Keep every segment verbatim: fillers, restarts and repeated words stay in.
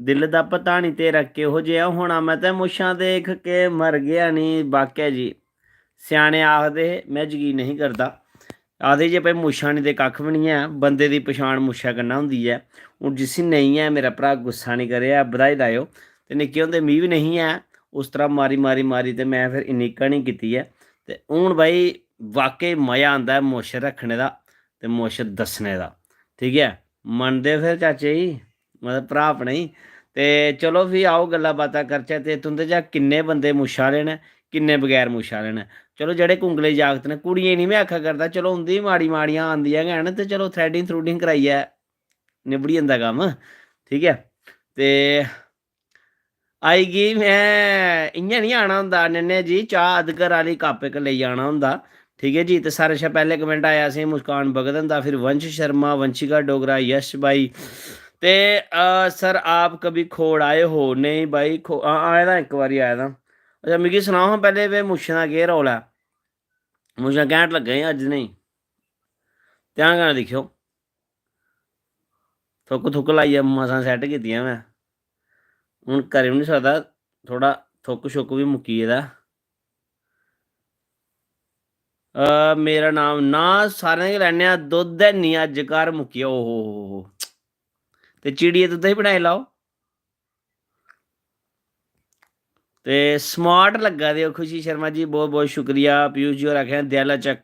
दिल दा पता निं तेरा केहो जेहा होना, मैं ते मुच्छां देख के मर गेआ नी। वाकई जी, स्याने आखदे हे, मैं जकीन नहीं करदा। आखदे जे भाई मुच्छां निं ते कक्ख बी निं ऐ, बंदे दी पछान मुच्छा कन्नै होंदी ऐ। हून जिसी नेईं ऐ, मेरा भ्राऽ गुस्सा निं करेआ, बधाई लैएओ। ते निक्के होंदे मी बी नेईं ऐ, उस तरह मारी, मारी, मारी ते में फिर इन्नी घनी कीती ऐ। ते हून भाई वाकई मज़ा आंदा ऐ मुच्छ रक्खने दा ते मुच्छ दस्सने दा, ठीक ऐ? मनदे फिर चाचे जी, मतलब भ्राऽ अपने गी। ते चलो फ्ही आओ गल्लां बातां करचै, ते तुं'दे चा किन्ने बंदे मुच्छा आह्ले न, किन्ने बगैर मुच्छा आह्ले न? चलो जेह्ड़े कुंगले जागत न, कुड़ियें गी निं में आखा करदा, चलो उं'दी बी माड़ी माड़ियां आंदियां गै न, ते चलो threading थ्रूडिंग कराइयै निबड़ी जंदा कम्म, ठीक ऐ? ते आई गी, में इ'यां निं आना होंदा, अनन्या जी, चाह् अधगर आह्ली कप इक लेई आना होंदा, ठीक ऐ जी। ते सारें शा पैह्लें comment आया असें मुस्कान भगत हुंदा, फिर वंश शर्मा, वंशिका डोगरा, यश भाई। ते, अ, सर, आप कभी खोड़ आए हो? नेईं भाई, खो-, हां, आए दा, इक बारी आए दा। अच्छा, मिगी सनाओ हां पैह्लें, वे मुच्छें दा केह् रौला ऐ? मुच्छां घैंट लग्गा दियां अज्ज नेईं? ध्यान कन्नै दिक्खेओ। थुक्क थुक्क लाइयै मसां set कीतियां में। हून करी बी निं सकदा, थोह्ड़ा थुक्क शुक्क बी मुक्की गेदा। अ, मेरा नाम ना सारें गै लैन्ने आं, दुद्ध है निं अज्ज घर मुक्की गेआ। ओहो हो हो। ते चिड़िये दुद्धै च बनाई लैओ। ते smart लग्गा दे ओ खुशी शर्मा जी, बहुत बहुत शुक्रिया। पीयूष जी होर आखा दे, "दयाला चक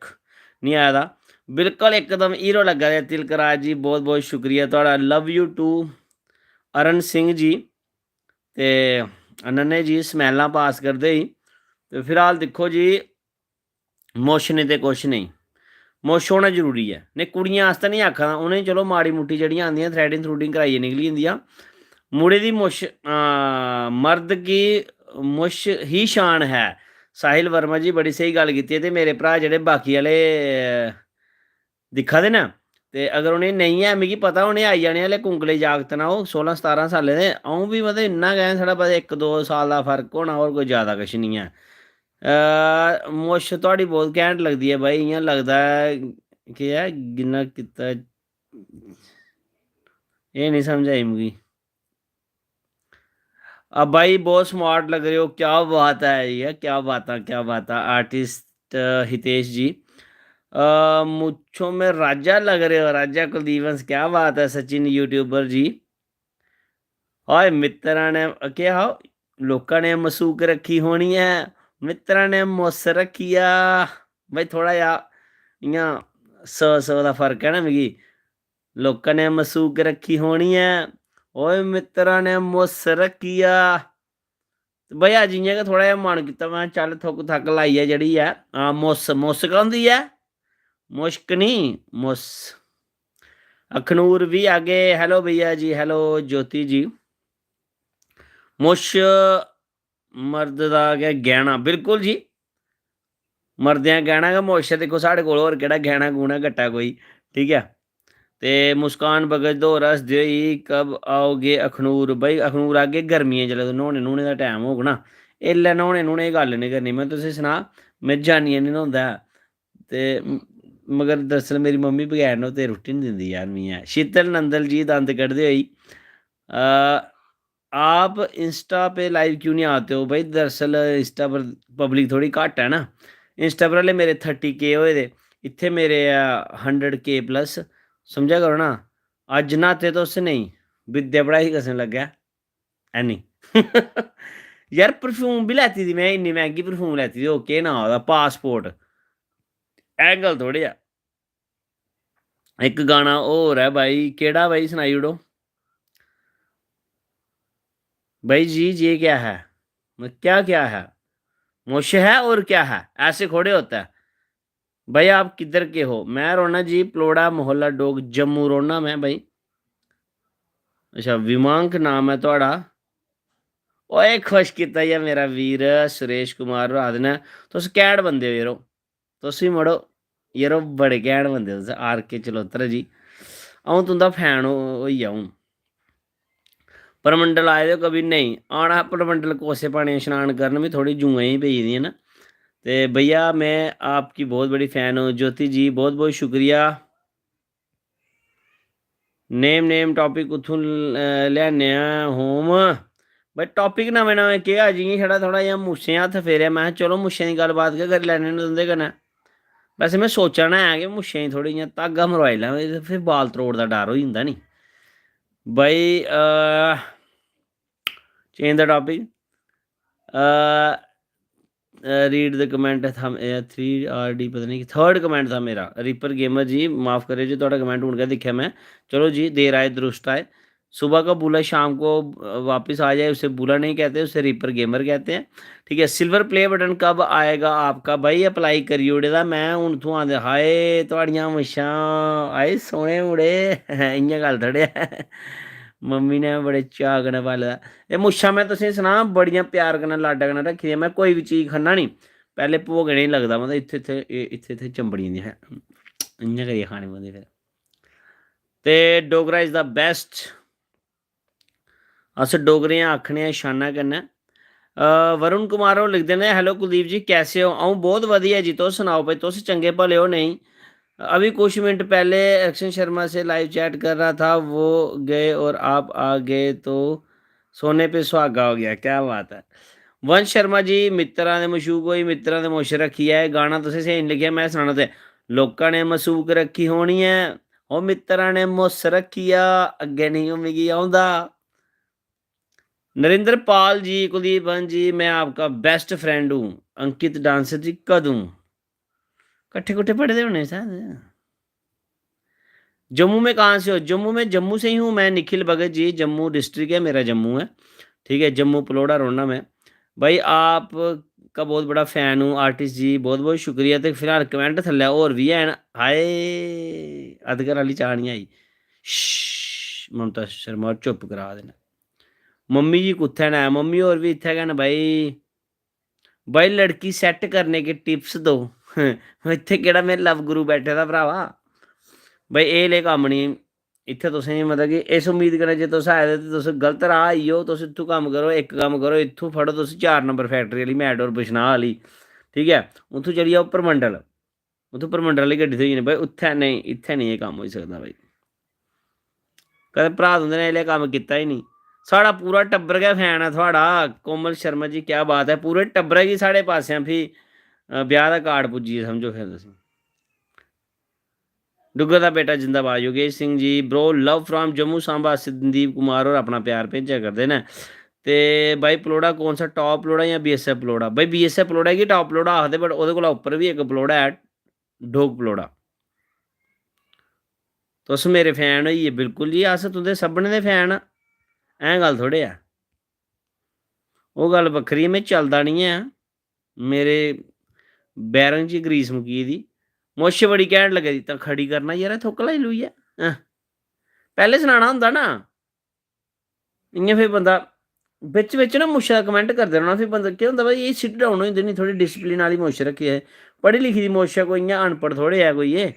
निं आए दा।" बिल्कुल इकदम hero लग्गा दे। तिलक राज जी, बहुत बहुत शुक्रिया थुआढ़ा, love you too। Arun Singh ji ते अनन्या जी, smell-आं pass करदे ही। ते फिलहाल दिक्खो जी, मुश निं ते कुछ नेईं, मुश होना जरूरी ऐ। नेईं, कुड़ियें आस्तै निं आखा दा, उ'नें चलो माड़ी मुट्टी जेह्ड़ियां आंदियां, threading थ्रूडिंग कराइयै निकली जंदियां। मुड़े दी मुश, हां, मर्द की मुश ही शान है। साहिल वर्मा जी, बड़ी स्हेई गल्ल कीती ऐ। ते मेरे भ्राऽ जेह्ड़े बाकी आह्ले दिक्खा दे न, ते अगर उ'नें नेईं ऐ, मिगी पता उ'नें आई जाने आह्ले, कुंगले जागत न ओह्, सोलां सतारां साल्लें दे। अ'ऊं बी मतलब इन्ना गै ऐं, साढ़ा बस इक दो साल दा फर्क होना, होर कोई जैदा किश निं ऐ। अ, मुश थुआढ़ी बहुत घैंट लगदी ऐ बाई, इ'यां लगदा ऐ, केह् ऐ, जिन्ना कीता, एह् निं समझ आई मिगी। आ, भाई, बहुत smart लग रहे हो, क्या बात है, ये क्या बात है, क्या बात है, artist, अ, हितेश जी। अ, मुच्छों में राजा लग रहे हो, राजा कुलदीप हंस, क्या बात है, सचिन YouTuber जी। हाय मित्तरा ने, अ, केह् हा, लोकां ने मसूक रक्खी होनी ऐ, मित्तरा ने मुस्स रक्खी आ। भाई, थोह्ड़ा जेहा इ'यां स, स दा फर्क ऐ ना मिगी। लोकां ने मसूक रक्खी होनी ऐ, ओए मित्तरा ने मुस्स रक्खी आ। ते भैया, जि'यां गै थोह्ड़ा जेहा मन कीता, में चल थुक्क थक्क लाइयै जेह्ड़ी ऐ, हां, मुस्स, मुस्स गै होंदी ऐ, मुश्क निं, मुस्स। अखनूर बी आगे, hello भैया जी, hello ज्योति जी। मुश मर्द दा गै गैह्ना, बिल्कुल जी। मर्दें दा गैह्ना गै मुश ऐ। दिक्खो, साढ़े कोल होर केह्ड़ा गैह्ना गूह्ना गट्टा कोई, ठीक ऐ? ते मुस्कान भगत होर हसदे होई, "कब आओगे अखनूर?" भाई, अखनूर आगे गर्मियें, जिसलै न्हौने न्हूने दा टैम होग ना, इसलै न्हौने न्हूने दी गल्ल निं करनी। में तुसें सनाऽ, में जानियै निं न्हौंदा ऐ। ते म-, मगर दरअसल मेरी मम्मी बगैर न्हौते रुट्टी निं दिंदी यार, मी ऐ। शीतल नंदल जी दंद कड्ढदे होई, अ, आप Insta पे live क्यों नहीं आते हो? भाई, दरअसल Insta पर पब्लिक थोह्ड़ी घट्ट ऐ ना। Insta पर हल्ले मेरे thirty K होए दे, इत्थै मेरे ऐ hundred K plus। समझा करो ना, अज्ज न्हाते तुस नेईं, विद्या पढ़ाई कसम लग्गै, है नी? यार, perfume बी लैती दी में, इन्नी मैंह्गी perfume लैती दी, ओह् केह् नांऽ ओह्दा, Passport। Angle थोह्ड़े ऐ। इक गाना होर ऐ भाई, केह्ड़ा भाई, सनाई ओड़ो। भाई जी, ये क्या है? मैं, क्या क्या है? मुश है और क्या है? ऐसे थोड़े होता है। भाई, आप किधर के हो? मैं रौह्ना जी पलौड़ा मोहल्ला डोग, जम्मू रौह्ना मैं भाई। अच्छा, विमांक नाम ऐ थुआढ़ा। ओए, खुश कीता ई मेरा वीर सुरेश कुमार होर आखदे न, "तुस घैंट बंदे ओ यरो।" तुस बी मड़ो, यरो, बड़े घैंट बंदे तुस, आर के चलोत्रा जी। अ'ऊं तुं'दा fan हो-, होई गेआ हून। परमंडल आए दे ओ कभी? नेईं, आना परमंडल, कोसे पानी शनान करन, बी थोह्ड़ी जुआं ही पेई गेदियां न। ते भैया, मैं आपकी बहुत बड़ी fan हूँ। ज्योति जी, बहुत बहुत शुक्रिया। नेम नेम टॉपिक कुत्थूं ल-, लैने आं होम? भाई, टॉपिक नमें नमें केह् आ, जि'यां छड़ा थोह्ड़ा जेहा मुच्छें हत्थ फेरेआ, में चलो मुच्छें दी गल्लबात गै करी लैने न तुं'दे कन्नै। वैसे में सोचा ना ऐ कि मुच्छें गी थोह्ड़ी इ'यां धागा मरोआई लैं, फिर बाल त्रोड़ दा डर होई जंदा नी। भाई, change the topic, read the comment था, three R D पता नहीं, थर्ड कमेंट था मेरा। रिपर गेमर जी, माफ़ करेओ जी, थुआढ़ा कमेंट हून गै दिक्खेआ में। चलो जी, देर आए दुरुस्त आए। सुबह का बुला, शाम को वापस आ जाए, उसे बुला नहीं कहते, उसे रिपर गेमर कहते हैं। ठीक है, सिल्वर प्ले बटन कब आएगा आपका? भाई, अप्लाई करी ओड़े दा में हून, इत्थूं आंदे, हाय थुआड़ियां मुच्छां, आए सोह्ने मुड़े। इ'यां गल्ल थोड़े ऐ। मम्मी ने बड़े चाऽ कन्नै पाले दा। एह् मुच्छां में तुसेंगी सनां, बड़ियां प्यार कन्नै, लाडा कन्नै रक्खी दियां। में कोई बी चीज खन्ना नी, पैह्ले भोग इ'नेंगी लगदा, मतलब इत्थै, इत्थै, एह् इत्थै, इत्थै चंबड़ी जंदी ऐ, इ'यां करियै खानी पौंदी फिर। ते डोगरा is the best। अस डोगरे आं, आखने आं शाना कन्नै। अ, वरुण कुमार होर लिखदे न, "Hello कुलदीप जी, कैसे हो?" अ'ऊं बहुत वधिया जी, तुस सनाओ भाई, तुस चंगे भले हो नेईं? अभी कुछ मिनट पहले अक्षय शर्मा से लाइव चैट कर रहा था, वो गए और आप आ गए तो सोने पे सुहागा हो गया। क्या बात है। वंश शर्मा जी, "मित्तरां दे मशूक होई, मित्तरां दे मुश रक्खी ऐ।" गाना तुसें स्हेई निं लिखेआ, में सनाना ते, "लोकां ने मसूक रक्खी होनी ऐ, ओ मित्तरां ने मुस रक्खी आ, अग्गें नेईं ओह् मिगी औंदा।" नरेंद्र पाल जी, कुलदीप हंस जी, "मैं आपका बेस्ट फ्रेंड हूँ।" अंकित डांसर जी, "कदूं?" कट्ठे कुट्ठे पढ़े दे होने शायद। "जम्मू में कहाँ से हो?" जम्मू में, जम्मू से ही हूँ मैं, निखिल भगत जी, जम्मू डिस्ट्रिक्ट है मेरा, जम्मू है, ठीक है, जम्मू पलोड़ा रौह्ना मैं। भाई, आप का बहुत बड़ा फैन हूँ आर्टिस्ट जी, बहुत बहुत शुक्रिया। ते फिलहाल कमेंट थल्लै होर बी हैन। हाय, अद्ध घर आह्ली चाह् निं आई। श्श, ममता शर्मा होर चुप्प करा दे न। मम्मी जी कुत्थै न? मम्मी होर बी इत्थै गै न भाई। भाई, लड़की सेट करने की टिप्स दो। इत्थै केह्ड़ा में लव गुरु बैठे दा भरावा। भाई, एह् ले कम्म निं, इत्थै तुसें, मतलब कि इस उम्मीद कन्नै जे तुस आए दे ते तुस गलत राह आई ओ। तुस इत्थूं कम्म करो, इक कम्म करो, इत्थूं फड़ो तुस चार नंबर फैक्टरी आह्ली मैटाडोर बिश्नाह् आह्ली, ठीक ऐ, उत्थूं चली जाओ परमंडल, उत्थूं परमंडल आह्ली गड्डी थ्होई जानी। भाई, उत्थै नेईं, इत्थै नेईं एह् कम्म होई सकदा भाई। कदें भ्राऽ तुं'दे ने एह् लेहा कम्म कीता ही निं। साढ़ा पूरा टब्बर गै फैन ऐ थुआढ़ा, कोमल शर्मा जी, क्या बात ऐ। पूरे टब्बरै गी साढ़े पासेआ फ्ही, अ, ब्याह् दा कार्ड पुज्जी गेआ, समझो फिर तुस। डुग्गर दा बेटा जिंदाबाद, Yogesh Singh ji, bro, love from Jammu Samba, Sandeep Kumar होर अपना प्यार भेजा करदे न। ते भाई, पलौड़ा कौन सा, टॉप पलौड़ा जां बीएसएफ पलौड़ा? भाई, बीएसएफ पलौड़ा गी टॉप पलौड़ा आखदे, but ओह्दे कोला उप्पर बी इक पलौड़ा ऐ, डोग पलौड़ा। तुस मेरे फैन होई गे, बिल्कुल जी, अस तुं'दे सभनें दे फैन आं। ऐं गल्ल थोड़े ऐ। ओह् गल्ल बक्खरी ऐ, में चलदा निं ऐ। मेरे बैरंग च ग्रीस मुक्की गेदी। मुश्क बड़ी घैंट लग्गा दी, तां खड़ी करना यरा, थुक्क लाई लुइयै। हैं। पैह्लें सनाना होंदा ना। इ'यां फिर बंदा बिच बिच ना मुच्छा दा कमेंट करदे रौह्ना, फिर बंदा केह् होंदा भाई, एह् सिट डाउन होई जंदे नी, थोह्ड़ी डिसिप्लिन आह्ली मुश्क रक्खी ऐ, पढ़ी लिखी दी मुश्क ऐ कोई, इ'यां अनपढ़ थोह्ड़े ऐ कोई एह्,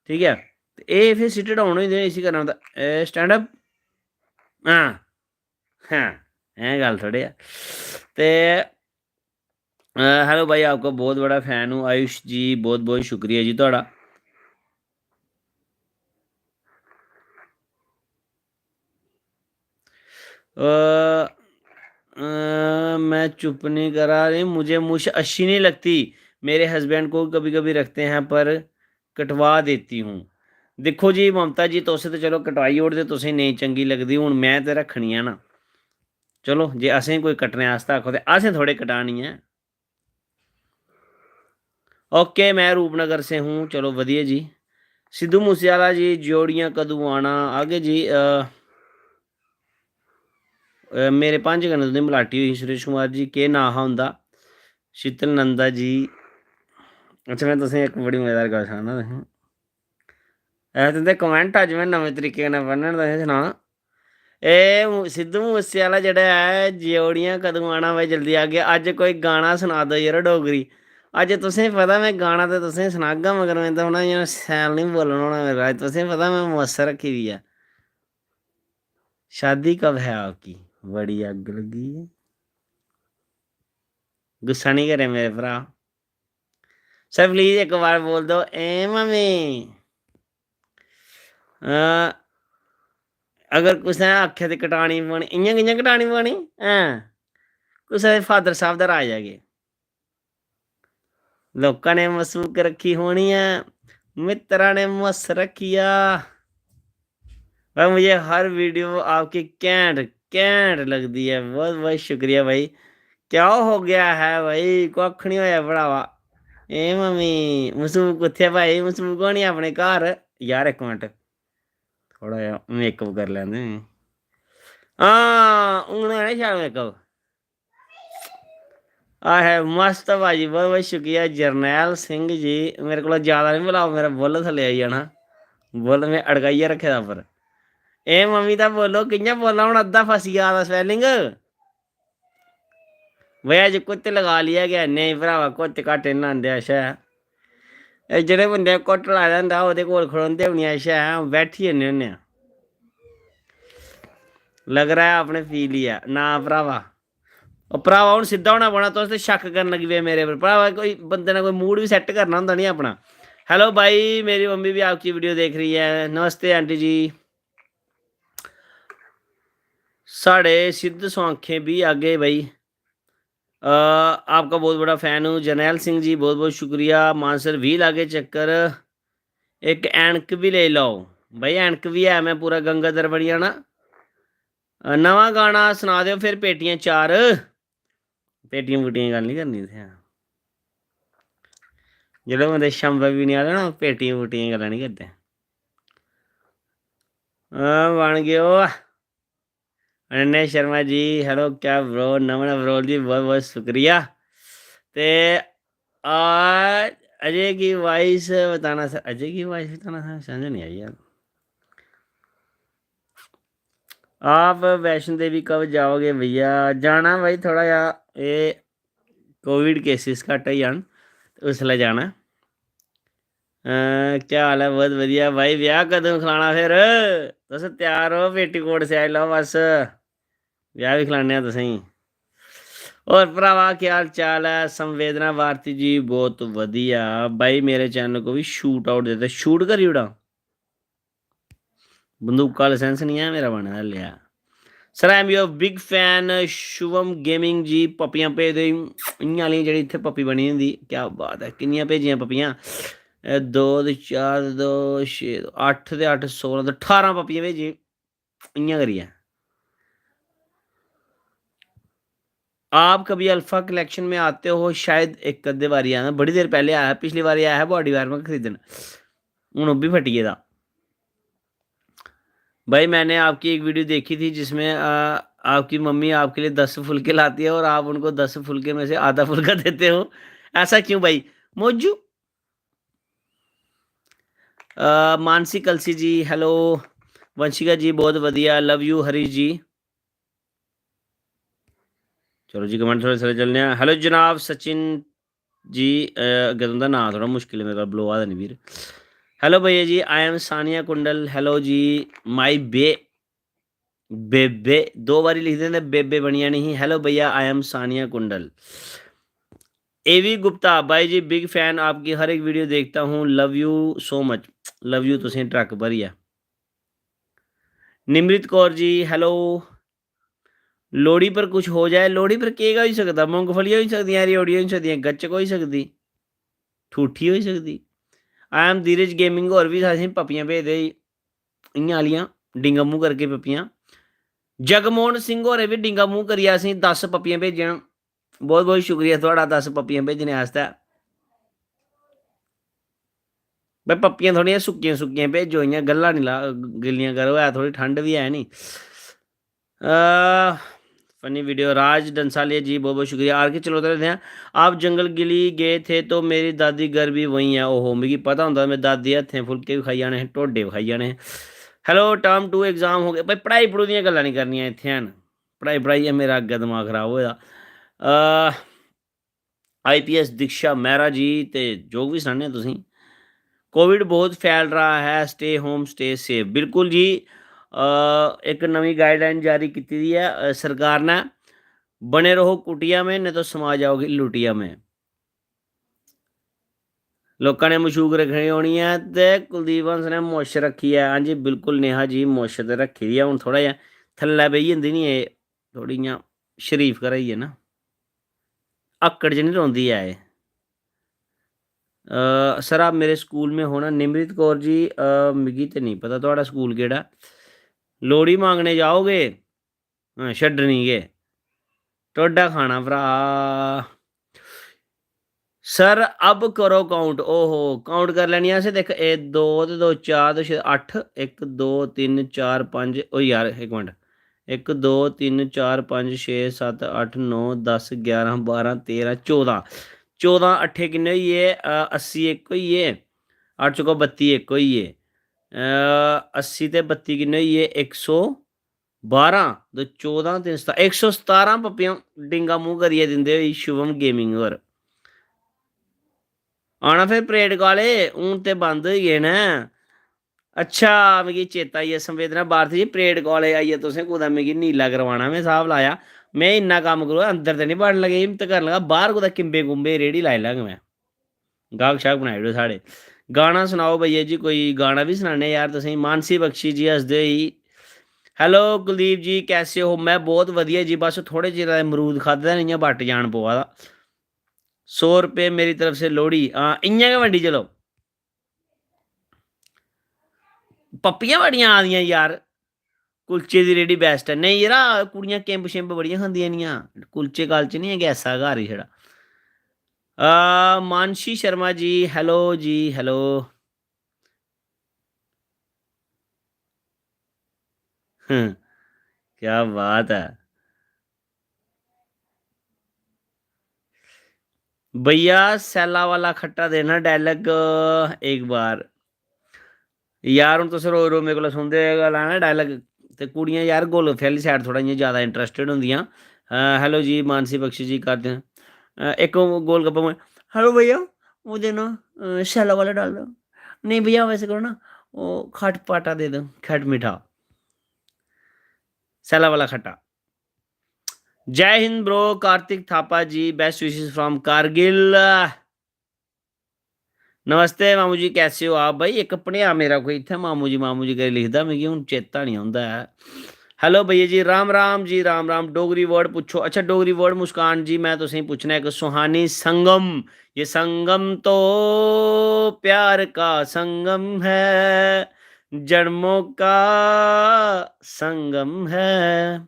ठीक ऐ। ते एह् फिर सिट डाउन होई जंदे, इसी करना पौंदा, ए, स्टैंड अप। हां, हां, ऐं गल्ल थोह्ड़े ऐ। ते अ, हेलो भाई, आपका बहुत बड़ा फैन हूँ आयुष जी, बहुत बहुत शुक्रिया जी थुआढ़ा। अ, अ, मैं चुप नहीं करा रही, मुझे मुश अच्छी नहीं लगती। मेरे हस्बैंड को कभी-कभी रखते हैं, पर कटवा देती हूँ। दिक्खो जी ममता जी, तुस ते चलो कटाई ओड़दे, तुसें नेईं चंगी लगदी, हून मैं ते रक्खनी ऐ ना। चलो, जे असें कोई कट्टने आस्तै आखो ते असें थोड़े कटानी ऐ। ओके, मैं रूपनगर से हूँ। चलो, वधिया जी। सिद्धू मूसेवाला जी, जोड़ियां कदूं आना? आगे जी, अ, अ, मेरे भांजे कन्नै तुं'दी मलाटी होई, सुरेश कुमार जी, केह् नांऽ हा उं'दा? शीतल नंदा जी। अच्छा, में तुसें इक बड़ी मजेदार गल्ल सनाना तुसें। ऐ तुं'दे कमेंट अज्ज में नमें तरीके कन्नै पढ़ने न, तुसें सनां। एह् मू-, सिद्धू मूसे आह्ला जेह्ड़ा ऐ, "जोड़ियां कदूं आना भाई, जल्दी आगे।" अज्ज कोई गाना सना दो यरो डोगरी। अज्ज तुसें पता, में गाना ते तुसें सनागा, मगर में ते हून इ'यां शैल निं बोलना होना मेरा। अज्ज तुसें पता, में मौसर रक्खी दी ऐ। शादी कब है आपकी? बड़ी अग्ग लग्गी ऐ। गुस्सा निं करे मेरे भ्राऽ। सर, प्लीज इक बार बोल दो, "ए मम्मी।" अ, अगर कुसै आखेआ ते कटानी पौनी, इ'यां कि'यां कटानी पौनी? हैं, कुसै दे फादर साहब दा राज ऐ केह्? लोकां ने मसूक रक्खी होनी ऐ, मित्तरा ने मस रक्खी आ। भाई, मुझे हर वीडियो आपकी घैंट, घैंट लगदी ऐ। बहुत, बहुत शुक्रिया भाई। क्या हो गया है भाई? कक्ख निं होया भरावा। ए मम्मी, मसूक कुत्थै भाई? मसूक होनी अपने घर। यार, इक मिंट, थोह्ड़ा जेहा मेकअप करी लैंदे। हां, हून होया ना शैल मेकअप? आहे, मस्त भाजी, बहुत बहुत शुक्रिया जरनैल सिंह जी। मेरे कोला ज्यादा निं बुलाओ, मेरा बुल्ल थल्ले आई जाना। बुल्ल में अड़काइयै रक्खे दा उप्पर। ए मम्मी दा बोलो, कि'यां बोलना? हून अद्धा फसी जा दा स्पैलिंग। भैया जी, कुत्त लगा लिया गै? नेईं भरावा, कुत्त घट्ट निं लांदे अस। एह् जेह्ड़े बंदे कुत्त लाए दा होंदा, ओह्दे कोल खड़ोंदे बी निं अस, बैठी जन्ने होन्ने आं। लग रहा है आपने पी लिया ना भरावा। ओ भरावा, हून सिद्धा होना पौना, तुस ते शक करन लगी पे मेरे पर। भरावा, कोई बंदे ने कोई मूड बी सैट्ट करना होंदा निं अपना। हेलो भाई, मेरी मम्मी भी आपकी वीडियो देख रही है। नमस्ते आंटी जी। साढ़े सिद्ध स्वांखें भी आगे भाई। अ, आपका बहुत बड़ा फैन हूँ जरनैल सिंह जी, बहुत बहुत शुक्रिया। मानसर भी लागे चक्कर, इक ऐनक भी लेई लैओ। भाई, ऐनक बी ऐ, में पूरा गंगाधर बनी जाना। अ, नमां गाना सना देओ फिर, पेटियां चार। पेटियां पुटियां गल्ल निं करनी इत्थै। जेह्ड़े बंदे शंबा पीने आह्ले ना, ओह् पेटियां पुटियां गल्लां निं करदे। हां, बन गेओ। अनन्या शर्मा जी, hello, क्या bro? नमन अबरोल जी, बहुत बहुत शुक्रिया। ते आ, अजय की वॉइस बताना सर, अजय की वॉइस बताना सर, समझ नहीं आई यार। आप वैष्णो देवी कब जाओगे भैया? जाना भाई, थोड़ा जा, ये कोविड केसेस घट्ट होई जान, उसलै जाना। अ, क्या हाल ऐ? बहुत बधिया। भाई, ब्याह कदूं खलाना फिर? तुस त्यार ओ, पेटीकोट सेआई लैओ बस। ब्याह बी खलाने आं तुसेंगी। और भरावा, क्या हाल चाल ऐ? संवेदना भारती जी, बहुत बधिया। भाई, मेरे चैनल को भी शूट आउट देते, शूट करी ओड़ां? बंदूका लाइसेंस निं ऐ मेरा बने दा हल्लेआ। Sir, I am your big fan, Shubham gaming ji, पप्पियां भेजदे इ'यां आह्लियां जेह्ड़ी इत्थै पप्पी बनी दी होंदी। क्या बात ऐ, किन्नियां भेजियां पप्पियां? ए, दो ते चार ते दो, छे, अट्ठ ते अट्ठ, सोलां ते ठारां पप्पियां भेजियां इ'यां करियै। आप कभी अल्फा कलेक्शन में आते हो? शायद इक अद्धे बारी आया, बड़ी देर पैह्ले आया, पिछली बारी आया हा बॉडी वार्मर खरीदन, हून ओह् बी फटी गेदा। भाई, मैंने आपकी एक वीडियो देखी थी जिसमें, आ, आपकी मम्मी आपके लिए दस फुलके लाती है और आप उनको दस फुलके में से आधा फुलका देते हो, ऐसा क्यों भाई? मौजू। अ, मानसी कलसी जी, hello। वंशिका जी, बहुत वधिया, love you हरीश जी। चलो जी, कमेंट थोड़े सारे चलने हैं। Hello जनाब सचिन जी, अ, अग्गें तुं'दा नांऽ थोह्ड़ा मुश्किल ऐ, मेरे कोला बलोआ दा निं वीर। Hello भैया जी, I am सानिया कुंडल। Hello जी, my बे-, बेबे, दो बारी लिखदे न ते बेबे बनी जानी ही। Hello भैया, I am सानिया कुंडल। एवी गुप्ता, भाई जी, big fan, आपकी हर एक वीडियो देखता हूँ, love you so much। Love you तुसें ट्रक भरियै। निमृत कौर जी, hello। लोह्ड़ी पर कुछ हो जाए, लोह्ड़ी पर केह् गै होई सकदा? मूंगफलियां होई सकदियां, रेओड़ियां होई सकदियां, गच्चक होई सकदी, ठूठी होई सकदी। I am धीरज गेमिंग होर बी असेंगी पप्पियां भेजदे, इ'यां आह्लियां डिंगा मूंह करके पप्पियां। जगमोहन सिंह होरें बी डिंगा मूंह करियै असेंगी दस पप्पियां भेजियां। बहुत बहुत शुक्रिया थुआढ़ा दस पप्पियां भेजने आस्तै। भाई, पप्पियां थोह्ड़ियां सुक्कियां सुक्कियां भेजो, इ'यां गल्लां निं ला, गिल्लियां करो, है थोह्ड़ी ठंड बी है नी। Funny video. राज डंसालिया जी, बहुत बहुत शुक्रिया। आर के चलोत्रा लिखदे हैं, आप जंगल गिली गए थे तो मेरी दादी घर भी वहीं है। ओहो, मिगी पता होंदा, मेरी दादी हत्थें फुलके बी खाई जाने हे, ढोडे बी खाई जाने हे। Hello, term two exam हो गए। भाई, पढ़ाई पढ़ू दियां गल्लां निं करनियां इत्थें हैन। पढ़ाई पढ़ाइयै मेरा अग्गें दमाग खराब होए दा। अ, आई पी एस दीक्षा मेहरा जी, ते जो बी सनाने आं तुसेंगी, कोविड बहुत फैल रहा है, stay home, stay safe। बिल्कुल जी, अ, इक नमीं गाइडलाइन जारी कीती दी ऐ, अ, सरकार ने, "बने रहो कुटिया में, नहीं तो समा जाओगे लुटिया में।" लोकां ने मशूक रक्खनी होनी ऐ ते कुलदीप हंस ने मुश रक्खी ऐ। हां जी, बिल्कुल नेहा जी, मुश ते रक्खी दी ऐ। हून थोह्ड़ा जेहा थल्लै बेही जंदी नी, एह् थोह्ड़ी इ'यां शरीफ घरै दी ऐ ना, अक्कड़ च निं रौंह्दी ऐ एह्। अ, सर, आप मेरे स्कूल में हो ना? निमृत कौर जी, अ, मिगी ते नेईं पता थुआढ़ा स्कूल केह्ड़ा। लोह्ड़ी मंगने जाओगे? हां, छड्डनी केह्? ढोडा खाना, भ्राऽ। सर, अब करो काउंट। ओहो, काउंट करी लैनी असें। दिक्ख, एह् दो ते दो चार ते छे, अट्ठ। इक, दो, तिन्न, चार, पंज। ओ यार, इक मिंट। इक, दो, तिन्न, चार, पंज, छे, सत्त, अट्ठ, नौ, दस, ग्यारह, बारह, तेरह, चौदां। चौदां अट्ठे किन्ने होई गे? अ, अस्सी इक होई गे। अट्ठ चौको बत्ती इक होई गे। अ, अस्सी ते बत्ती किन्ने होई गे? इक सौ बारां। दो चौदां, तिन्न सतारां, इक सौ सतारां पप्पियां डिंगा मूंह् करियै दिंदे होई शुभम गेमिंग होर। आना फिर परेड काले, हून ते बंद होई गे न। अच्छा, मिगी चेता आई गेआ, संवेदना भारती जी, परेड कालेज आइयै तुसें कुतै मिगी नीला करवाना, में स्हाब लाया। में इन्ना कम्म करो, अंदर ते निं बड़न लगे, हिम्मत करन लगा, बाह्र कुतै किंबे कुंबे रेह्ड़ी लाई लैङ में। गाह्क शाह्क बनाई ओड़ो साढ़े। गाना सनाओ भैया जी, कोई गाना बी सनाने यार तुसेंगी। मानसी बख्शी जी हसदे होई, "Hello कुलदीप जी, कैसे हो?" मैं बहुत वधिया जी, बस थोह्ड़े चिरै दा मरूद खाद्धे दा, इ'यां बट्ट जान पवा दा। "सौ रुपये मेरी तरफ से लोह्ड़ी।" हां, इ'यां गै बंडी चलो। पप्पियां बड़ियां आ दियां यार, कुलचे दी रेह्ड़ी best ऐ। नेईं यरा, कुड़ियां किंब शिंब बड़ियां खंदियां नियां, कुलचे कालचे निं ऐ, गैसा घर ही छड़ा। आ, मानशी शर्मा जी, hello जी, hello। हम्म, क्या बात है। भैया, सैल्ला वाला खट्टा देना dialogue एक बार। यार, हून तुस रोज रोज मेरे कोला सुनदे गै लाना dialogue। ते कुड़ियां यार, गोलगफ्फे आह्ली side थोह्ड़ा इ'यां जैदा interested होंदियां। अ, hello जी, मानसी बख्शी जी करदे न। अ, इक गोलगप्पा में, "Hello भैया, वो देना, अ, सैल्ला वाला डालो।" "नहीं भैया, वैसे करो ना, वो खट पाटा दे दो, खट मीठा।" सैल्ला वाला खट्टा। जय Hind bro, Kartik Thapa ji, best wishes from Kargil. नमस्ते मामू जी, कैसे हो आप? भाई, इक भनेआ मेरा कोई इत्थै मामू जी, मामू जी करी लिखदा, मिगी हून चेता निं औंदा ऐ। Hello भैया जी, राम राम जी, राम राम। डोगरी word पुच्छो। अच्छा, डोगरी word, मुस्कान जी, मैं तुसेंगी पुच्छना इक, सुहानी संगम, ये संगम तो प्यार का संगम है, जन्मों का संगम है।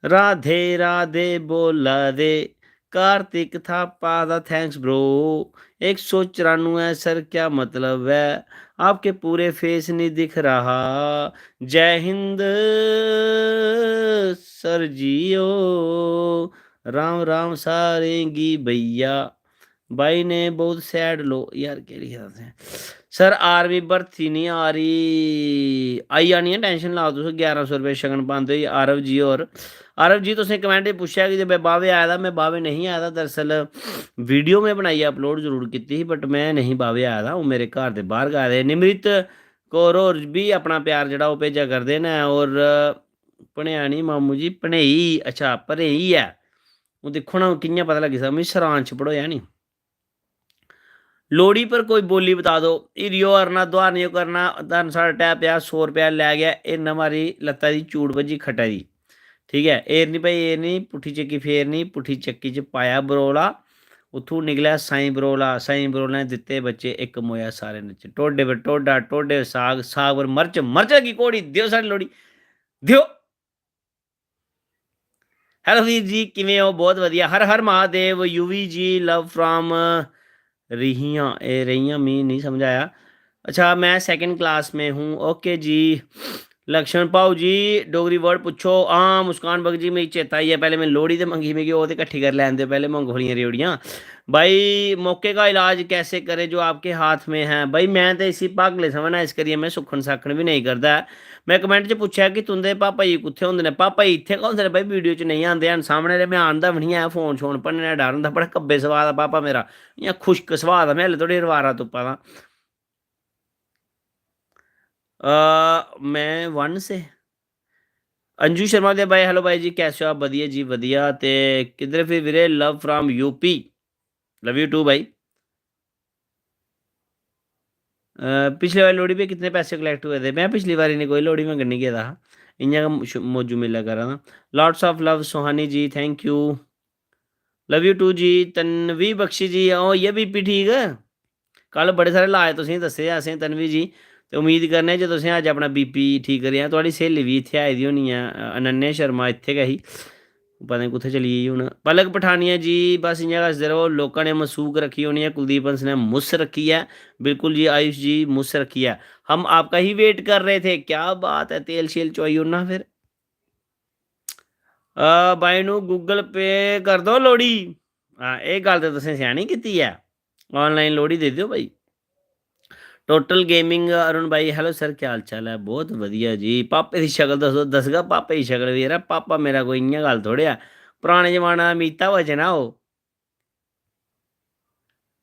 राधे राधे बोला दे, कार्तिक थापा दा thanks bro। एक सौ चरानुऐ सर, क्या मतलब है? आपके पूरे face नहीं दिख रहा। जय हिंद सर जी ओ। राम राम सारें गी भैया। भाई ने बहुत sad लो, यार, केह् लिखे दा तुसें? सर, आर्मी भर्थी निं आ री, आई जानी ऐ, tension लाओ तुस। ग्यारह सौ रपेऽ शगन पांदे होई आरव जी होर। आरव जी, तुसें comment च पुच्छेआ कि जे में बाह्वे आए दा, में बाह्वे नेईं आए दा। दरअसल, video में बनाइयै upload जरूर कीती ही, but में नेईं बाह्वे आए दा, ओह् मेरे घर दे बाह्र गै आए दे। निमृत कौर होर बी अपना प्यार जेह्ड़ा ओह् भेजा करदे न। होर भनेआनी मामू जी, भनेई, अच्छा, भनेई ऐ। हून दिक्खो ना, हून कि'यां पता लग्गी सकदा, मिगी सरांश पढ़ोएआ निं। लोह्ड़ी पर कोई बोली बता दो। हिरियो अरना, दुहार निं करना, धन साढ़ा टै पेआ, सौ रपेआ लै गेआ, हिरना मारी लत्ता दी, चूड़ भज्जी खट्टा दी। ठीक ऐ, एरनी भाई एरनी, पुट्ठी चक्की फेरनी, पुट्ठी चक्की च पाया बरोला, उत्थूं निकलेआ साईं बरोला, साईं बरोला ने दित्ते बच्चे, इक मोया सारे नच्चे। ढोडे पर ढोडा, ढोडे पर साग, साग पर मर्च, मर्च लगी घोड़ी, देओ साढ़ी लोह्ड़ी, देओ। Hello वीर जी, किवें हो? बहुत वधिया। हर हर महादेव। यूवी जी, love from रिहियां। ए, रेहियां मी नहीं समझ आया। अच्छा, मैं second class में हूँ। OK जी। लक्ष्मण भाऊ जी, डोगरी word पुच्छो। हां, मुस्कान बग जी, मिगी चेता आई गेआ, पैह्लें में लोह्ड़ी ते मंगी, मिगी ओह् ते कट्ठी करी लैन देओ पैह्लें, मुंगफलियां रेओड़ियां। भाई, मौके का इलाज कैसे करें जो आपके हाथ में है? भाई, मैं ते इसी पागले समझना, इस करियै में सुक्खन साखन बी नेईं करदा ऐ। में comment च पुच्छेआ कि तुं'दे पापा जी कुत्थै होंदे न? पापा जी इत्थै गै होंदे न भाई, video च नेईं आंदे हैन सामनै, ते में आंदा बी निं ऐ, फोन शोन भन्नने दा डर होंदा। बड़ा कब्बे सुभाऽ दा पापा मेरा, इ'यां खुश्क सुभाऽ दा, में हल्ले धोड़ी रवारा तुप्पा दा। अ, में one से। अंजू शर्मा दे भाई, hello भाई जी, कैसे हो आप? बधिया जी, बधिया। ते किद्धर फिर वीरे? Love from U P। Love you too भाई। पिछले बारी लोह्ड़ी पे कितने पैसे कलेक्ट हुए थे? मैं पिछली बारी नहीं कोई लोह्ड़ी मंगन नहीं गेदा हा, इ'यां गै मौजू मेला करा दा। Lots of love Suhani ji, thank you। Love you too जी। तन्वी बख्शी जी, ओह् इ'यै बीपी ठीक? कल बड़े सारे लाज तुसेंगी दस्से असें तन्वी जी, ते उम्मीद करने जे तुसें अज्ज अपना बीपी ठीक करेआ। थुआढ़ी स्हेली बी इत्थै आई दी होनी ऐ, अ, अनन्या शर्मा इत्थै गै ही, पता निं कुत्थै चली गेई हून। पलक पठानिया जी, बस इ'यां गै हसदे र'वो, लोकां ने मसूक रक्खी होनी ऐ, कुलदीप हंस ने मुस रक्खी ऐ। बिल्कुल जी आयुष जी, मुस रक्खी ऐ। हम आपका ही वेट कर रहे थे। क्या बात ऐ, तेल शेल चोआई ओड़ना फिर। अ, बाई नू Google Pay कर दो लोह्ड़ी। हां, एह् गल्ल ते तुसें स्यानी कीती ऐ। Online लोह्ड़ी दे देओ भाई। Total Gaming अरुण भाई, hello sir, क्या हाल चाल ऐ? बहुत वधिया जी। पापे दी शकल दस्सो, दसगा पापे दी शकल बी। यरा, पापा मेरा कोई इ'यां गल्ल थोड़े ऐ। पराने जमाने दा मीता बचन ऐ ओह्।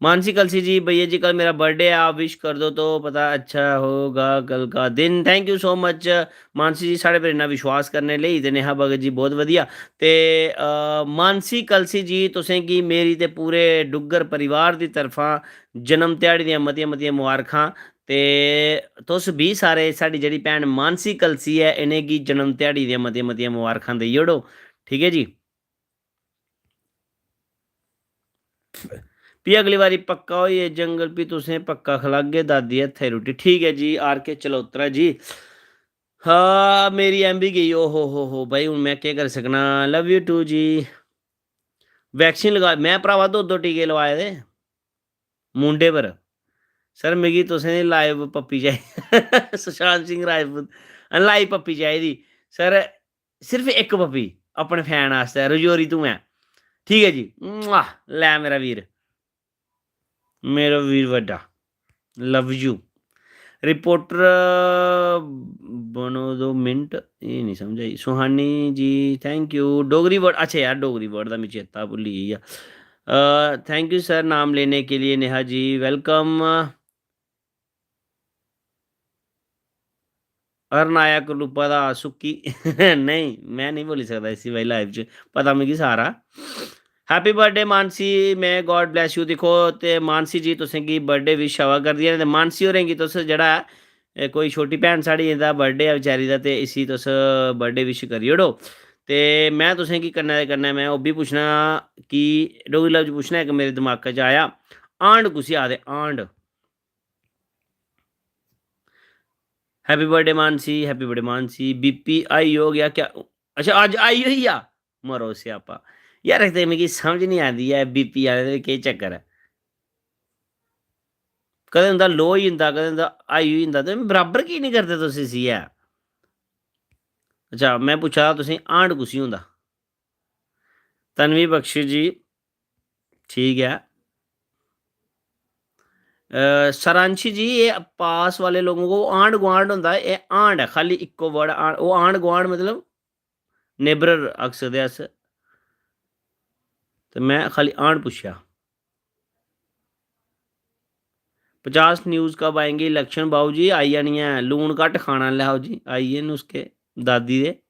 मानसी कलसी जी, भैया जी, कल मेरा बर्थडे है, आप विश कर दो तो पता अच्छा होगा कल का दिन। Thank you so much Mansi जी, साढ़े पर इन्ना विश्वास करने लेई। ते नेहा भगत जी, बहुत वधिया। ते, अ, मानसी कलसी जी, तुसें गी मेरी ते पूरे डुग्गर परिवार दी तरफा जन्म ध्याड़ी दियां मतियां-मतियां मबारखां। ते तुस बी सारे, साढ़ी जेह्ड़ी भैन मानसी कलसी ऐ, इ'नेंगी जन्म ध्याड़ी दियां मतियां-मतियां मबारखां देई ओड़ो, ठीक ऐ जी। फ्ही अगली बारी पक्का होइयै जंगल, फ्ही तुसें पक्का खलागे दादी हत्थै रुट्टी। ठीक ऐ जी, आर के चलोत्रा जी। हां, मेरी एम बी गेई, ओ हो हो हो, भाई, हून में केह् करी सकना? Love you too जी। वैक्सीन लगा, में भरावा दो दो टीके लवाए दे मुंडे पर। सर, मिगी तुसें दी लाइव पप्पी चाहिदी। सुशांत सिंह राजपूत, लाइव पप्पी चाहिदी। सर, सिर्फ इक पप्पी अपने फैन आस्तै, रजौरी तूं ऐ। ठीक ऐ जी, मुआ, लै मेरा वीर, मेरा वीर बड्डा, love you। रिपोर्टर बनो दो मिंट, एह् निं समझ आई। सुहानी जी, thank you। डोगरी वर्ड, अच्छा यार, डोगरी वर्ड दा मिगी चेता भुल्ली गेआ। अ, thank you sir, नाम लेने के लिए नेहा जी, welcome। हरनायक रूपा दा सुक्की। नेईं, में नेईं बोली सकदा इसी भाई लाइव च, पता मिगी सारा। Happy birthday Mansi, may God bless you। दिक्खो, ते मानसी जी तुसें गी बर्थडे विश आवा करदी ऐ, ते मानसी होरें गी तुस जेह्ड़ा ऐ, एह् कोई छोटी भैन साढ़ी, एह्दा बर्थडे ऐ बेचारी दा, ते इसी तुस बर्थडे विश करी ओड़ो। ते में तुसें गी कन्नै दे कन्नै में ओह् बी पुच्छना कि डोगरी लफ्ज पुच्छना इक मेरे दमाकै च आया, आंड कुसी आखदे? And. Happy birthday Mansi, happy birthday Mansi. BP high हो गया क्या? अच्छा, अज्ज हाई होई गेआ? मरो स्यापा। यार, इक ते मिगी समझ निं आंदी ऐ, बीपी आह्ले दे केह् चक्कर ऐ? कदें उं'दा लो होई जंदा, कदें उं'दा हाई होई जंदा, ते बराबर की निं करदे तुस इसी ऐ? अच्छा, में पुच्छा दा तुसें, आंड कुसी होंदा? तन्वी बख्शी जी, ठीक ऐ। अ, सारांशी जी, ये पास वाले लोगों को आंड गुआंड होंदा है, ये आंड है, खाली इक्को वर्ड आंड, वो आंड गुआंड मतलब नेबर आखी सकदे अस। ते में खाली आंड पुच्छेआ। पचास न्यूज़ कब आएंगी? इलेक्शन बाऊ जी, आई जानी ऐ। लून घट्ट खाना, लैओ जी, आई गे नुस्खे दादी दे।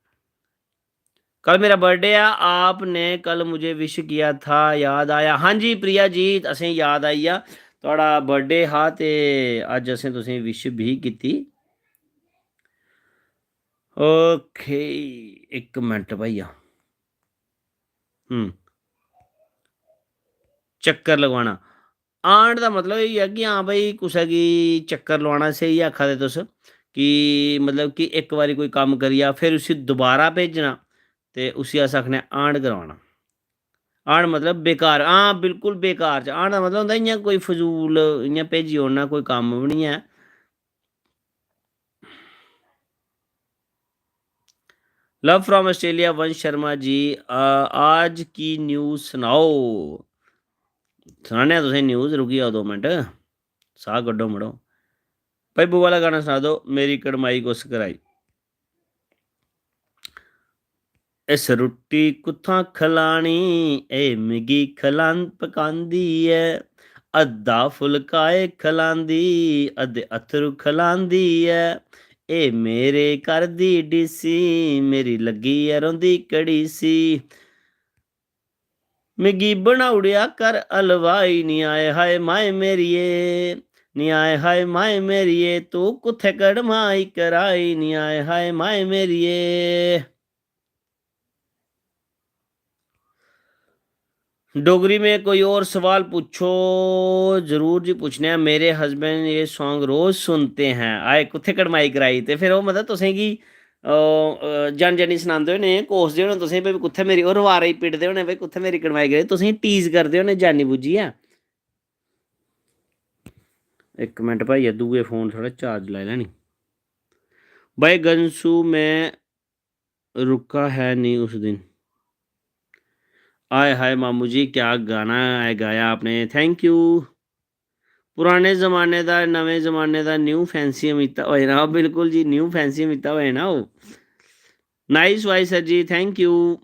कल मेरा बर्थडे है, आपने कल मुझे विश किया था, याद आया? हाँ जी प्रिया जी, असें याद आई गेआ, थुआढ़ा बर्थडे हा ते अज्ज असें तुसें विश बी कीती। ओके, इक मिनट भैया। हम्म। चक्कर लगवाना। आंड दा मतलब एह् ऐ कि हां भाई, कुसै गी चक्कर लोआना, स्हेई आखा दे तुस कि मतलब कि इक बारी कोई कम्म करी जा, फिर उसी दोबारा भेजना, ते उसी अस आखने आंड कराना। आंड मतलब बेकार, हां, बिल्कुल बेकार च। आंड दा मतलब होंदा इ'यां कोई फजूल, इ'यां भेजी ओड़ना, कोई कम्म बी निं ऐ। Love from Australia, वंश शर्मा जी, आ, आज की न्यूज़ सनाओ। सनाने आं तुसें न्यूज़, रुकी जाओ दो मिनट, साह् कड्ढो मड़ो। भाई, बू आह्ला गाना सना दो, मेरी कड़माई कुस कराई। इस रुट्टी कुत्थां खलानी, एह् मिगी खलां-, पकांदी ऐ। अद्धा फुलका एह् खलांदी, अद्धे अत्थरू खलांदी ऐ। एह् मेरे घर दी डीसी, मेरी लग्गी ऐ रौंह्दी कड़ीसी। मिगी बनाउड़ेआ घर हलवाई नी, आए हाय माए मेरिये। नी आए हाय माए मेरिए, तू कुत्थै कड़माई कराई, नी आए हाय माए मेरिए। डोगरी में कोई और सवाल पूछो। जरूर जी पूछने हैं। मेरे husband ये song रोज सुनते हैं। आए कुत्थै कड़माई कराई, ते फिर ओह् मतलब तुसेंगी, अ, अ, जन जनी सनांदे होने, कोसदे होने तुसेंगी, भाई कुत्थै मेरी, ओह् रवारे गी पिटदे होने, भाई कुत्थै मेरी कड़माई कराई, तुसेंगी tease करदे होने जानी बुज्झियै। इक मिंट भाई, दूए फोन थोह्ड़ा charge लाई लैनी। भाई गंसू, मैं रुका है नहीं उस दिन। आय हाय मामू जी, क्या गाना है गाया आपने, thank you। पुराने जमाने दा, नमें जमाने दा, new fancy अमिताभ होए ना, बिल्कुल जी, new fancy अमिताभ होए ना वो। Nice voice sir ji, thank you।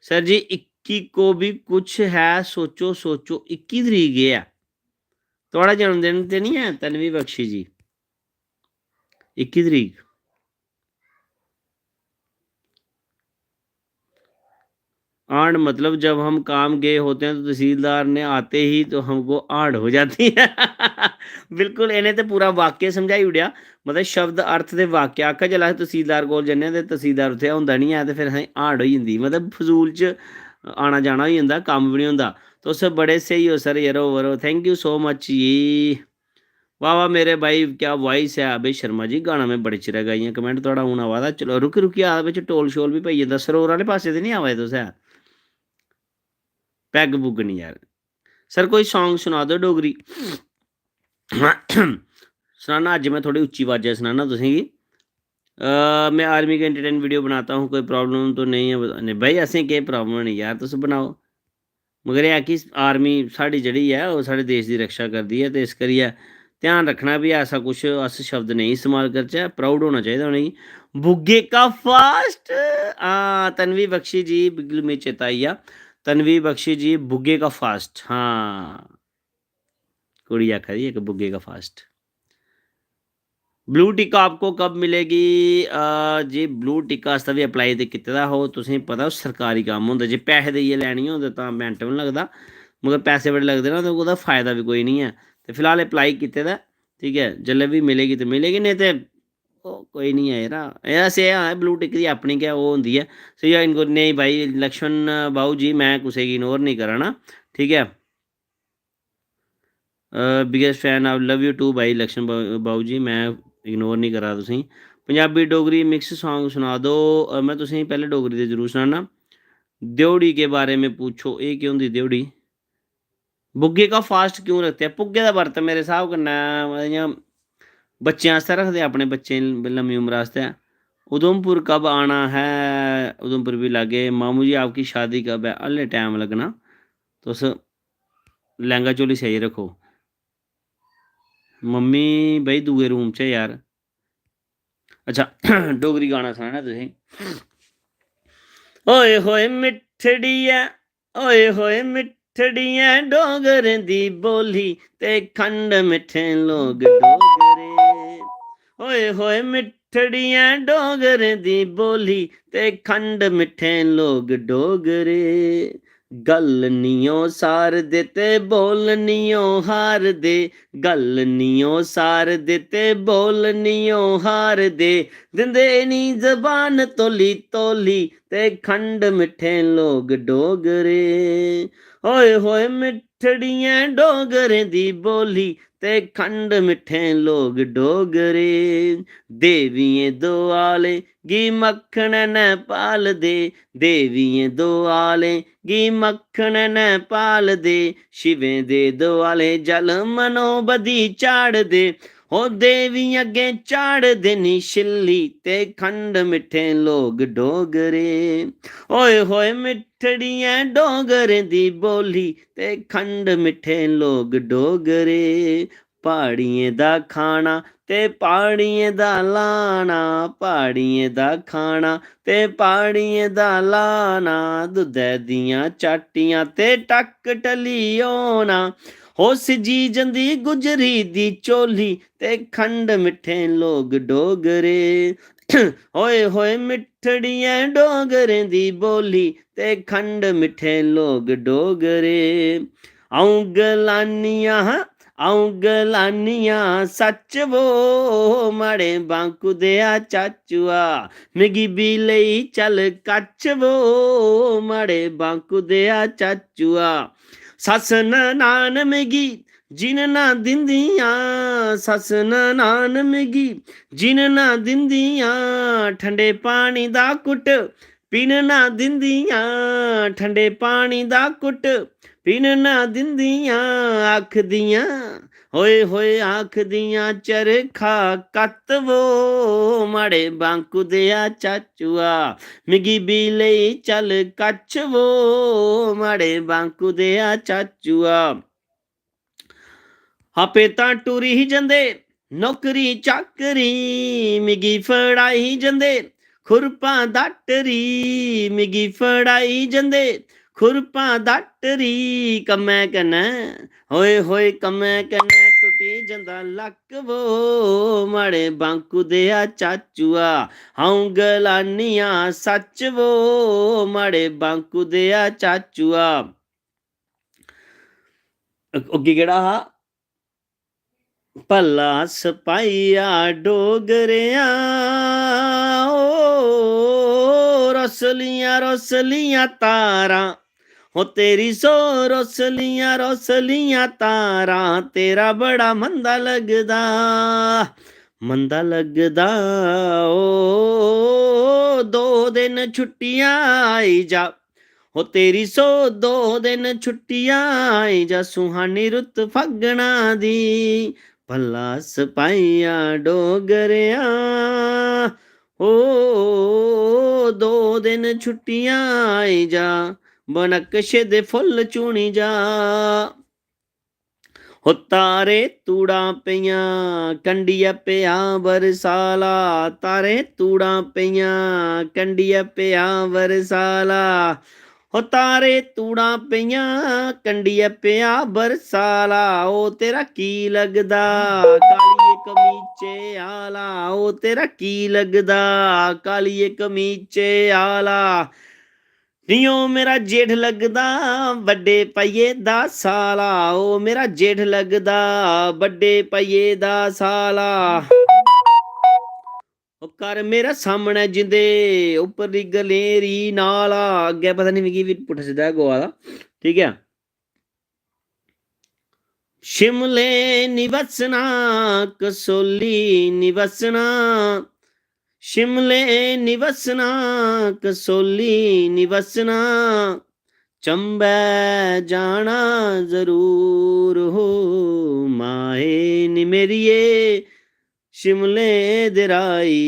Sir जी, इक्की को भी कुछ है, सोचो, सोचो, इक्की तरीक एह् ऐ। थुआढ़ा जन्मदिन ते निं ऐ, तन्वी बख्शी जी? इक्की तरीक। आंड मतलब, जब हम काम गए होते हैं तो तहसीलदार ने आते ही तो हमको आंड हो जाती है। बिल्कुल, इ'नें ते पूरा वाक्य समझाई ओड़ेआ, मतलब शब्द अर्थ दे वाक्य। आखा, जिसलै अस तहसीलदार कोल जन्ने आं ते तहसीलदार उत्थै होंदा निं ऐ, ते फिर असें आंड होई जंदी, मतलब फजूल च आना जाना होई जंदा, कम्म बी निं होंदा। तुस बड़े स्हेई ओ सर, यरो, वरो, thank you so much जी। वाह वाह मेरे भाई, क्या voice है अभय शर्मा जी। गाना में बड़े चिरै गाइयां, comment थुआढ़ा हून आवा दा। चलो, रुकी रुकी आ, बिच टोल शोल बी पेई जंदा। सरोर आह्ले पासै ते निं आवा दे तुस, ऐ? पैग पुग निं यार। सर, कोई song सुना दो डोगरी। सनाना, अज्ज में थोह्ड़ी उच्ची अवाजै सनाना तुसेंगी। अ, मैं आर्मी के entertain video बनाता हूँ, कोई problem तो नहीं है? नहीं भाई, असें केह् problem होनी यार, तुस बनाओ। मगर एह् ऐ कि आर्मी साढ़ी जेह्ड़ी ऐ, ओह् साढ़े देश दी रक्षा करदी ऐ, ते इस करियै ध्यान रक्खना भी, ऐसा कुछ अस शब्द नेईं इस्तेमाल करचै। Proud होना चाहिदा उ'नेंगी। बुग्गे का fast, हां, तन्वी बख्शी जी, बिल्कुल मिगी चेता आई गेआ। तन्वी बख्शी जी, बुग्गे का fast, हां। कुड़ी आखा दी इक बुग्गे का fast। ब्लू टिक आपको कब मिलेगी? अ, जी, ब्लू टिक आस्तै बी apply ते कीते दा हो, तुसेंगी पता ओह् सरकारी कम्म होंदा, जे पैसे देइयै लैनी होंदे तां मैंट बी निं लगदा, मगर पैसे बड़े लगदे ना, ते ओह्दा फायदा बी कोई निं ऐ। ते फिलहाल apply कीते दा, ठीक ऐ, जेल्लै बी मिलेगी ते मिलेगी, नेईं ते ओह् कोई निं ऐ यरा। एह् अस, एह् ऐ, ब्लू टिक दी अपनी गै ओह् होंदी ऐ। So, या इनको, नेईं भाई, लक्ष्मण बाबू जी, में कुसै गी ignore निं करा ना, ठीक ऐ? अ, biggest fan of love you too भाई लक्ष्मण बा-, बाबू जी, में ignore निं करा दा तुसेंगी। पंजाबी डोगरी mix song सुना दो। अ, में तुसेंगी पैह्लें डोगरी दे जरूर सनाना। देओड़ी के बारे में पूछो, एह् केह् होंदी देओड़ी? बुग्गे का fast क्यों रखते हैं? पुग्गे दा बर्त मेरे स्हाब कन्नै इ'यां बच्चें आस्तै रखदे, अपने बच्चें दी लम्मी उम्र आस्तै। उधमपुर कब आना है? उधमपुर भी लागे। मामू जी, आपकी शादी कब है? हल्ले टैम लग्गना, तुस लैंह्गा झोली सेआइयै रक्खो। मम्मी बई दूए रूम च ऐ यार। अच्छा, डोगरी गाना सनाना तुसेंगी। ओए होए मिट्ठड़ी ऐ, ओए होए मिट्ठड़ी ऐ डोगरें दी बोली, ते खंड मिट्ठे लोग डोगरे। ओए होए मिट्ठड़ी ऐ डोगरें दी बोली, ते खंड मिट्ठे लोग डोगरे। गल्ल निं ओ सारदे ते बोल निं ओ हारदे, गल्ल निं ओ सारदे ते बोल निं ओ हारदे, दिंदे निं जबान तोली तोली, ते खंड मिट्ठे लोग डोगरे। ओए होए मिट्ठड़ियें डोगरें दी बोली, ते खंड मिट्ठे लोग डोगरे। देवियें दोआले गी मक्खन नै पालदे, देवियें दोआलें गी मक्खन नै पालदे, शिवें दे दोआले जल मनोबधी चाढ़दे। ओ देवी अग्गें चाढ़दे नी छिल्ली, ते खंड मिट्ठे लोग डोगरे। ओए होए मिट्ठड़ियें डोगरें दी बोली, ते खंड मिट्ठे लोग डोगरे। प्हाड़ियें दा खाना ते प्हाड़ियें दा लाना, प्हाड़ियें दा खाना ते प्हाड़ियें दा लाना, दुद्धै दियां चाटियां ते टक्क टली होना। हो सिज्जी जंदी गुजरी दी झोली, ते खंड मिट्ठे लोग डोगरे। ओए होए मिट्ठड़ियें डोगरें दी बोली, ते खंड मिट्ठे लोग डोगरे। अ'ऊं गलानी आं, अ'ऊं गलानियां सच्च वो, माड़े बांकू देआ चाचुआ, मिगी बी लेई चल कच्छ वो, माड़े बांकू देआ चाचुआ। सस्स ननान मिगी जिन ना दिंदियां, सस्स ननान मिगी जिन ना दिंदियां, ठंडे पानी दा कुट पीन ना दिंदियां, ठंडे पानी दा कुट पीन ना दिंदियां, आखदियां, होए होए आखदियां, चरखा कत्त वो, माड़े बांकू देआ चाचुआ, मिगी बी लेई चल कच्छ वो, माड़े बांकू देआ चाचुआ। आपे तां टुरी ही जंदे नौकरी चाकरी, मिगी फड़ाई जंदे खुरपां दाटरी, मिगी फड़ाई जंदे खुरपां दाटरी। कम्मै कन्नै, होए होए कम्मै कन्नै टुटी जंदा लक्क वो, माड़े बांकू देआ चाचुआ, अ'ऊं गलानियां सच्च वो, माड़े बांकू देआ चाचुआ। अग्गें केह्ड़ा हा? भला सपाइया डोगरेआ, ओ रसलियां रसलियां तारां, हो तेरी सो रसलियां रसलियां तारां, तेरा बड़ा मंदा लगदा, मंदा लगदा। ओ दो दिन छुट्टियां आई जा, हो तेरी सो दो दिन छुट्टियां आई जा, सुहानी रुत फगना दी, भला सपाइया डोगरेआ। ओ दो दिन छुट्टियां आई जा, बनकशे दे फुल्ल चुनी जा। हो तारे तूड़ां पेइयां, कंडियै पेआ बरसाला, तारे तूड़ां पेइयां, कंडियै पेआ बरसाला। हो तारे तूड़ां पेइयां, कंडियै पेआ बरसाला, ओ तेरा की लगदा कालिये कमीचे आला, ओ तेरा की लगदा कालिये कमीचे आला। निं ओ मेरा जेठ लगदा बड्डे भाइये दा साला, ओ मेरा जेठ लगदा बड्डे भाइये दा साला। ओ कर मेरे सामनै जिंदे उप्पर दी गलेरी नाला, अग्गें पता निं मिगी बी पुट्ठा सिद्धा गै गोआ दा, ठीक ऐ। शिमले निं बस्सना, कसोली निं बस्सना, शिमले निं बस्सना, कसोली निं बस्सना, चंबै जाना जरूर हो, माए नी मेरिये, शिमले दे राही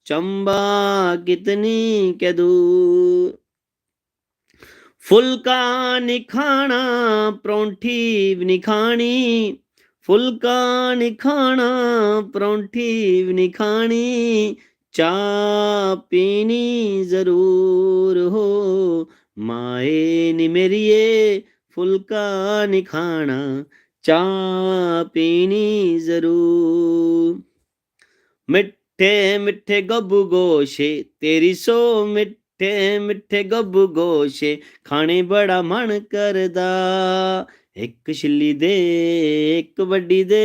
चंबा कितनी कै दूर। फुलका निं खाना, परौंठी बी निं खानी, फुलका निं खाना, परौंठी बी निं खानी, चाह् पीनी जरूर हो, माए नी मेरिये, फुलका निं खाना, चाह् पीनी जरूर। मिट्ठे मिट्ठे गब्बू गोशे, तेरी सो मिट्ठे मिट्ठे गब्बू गोशे, खाने बड़ा मन करदा। इक छिल्ली दे, इक बड्डी दे,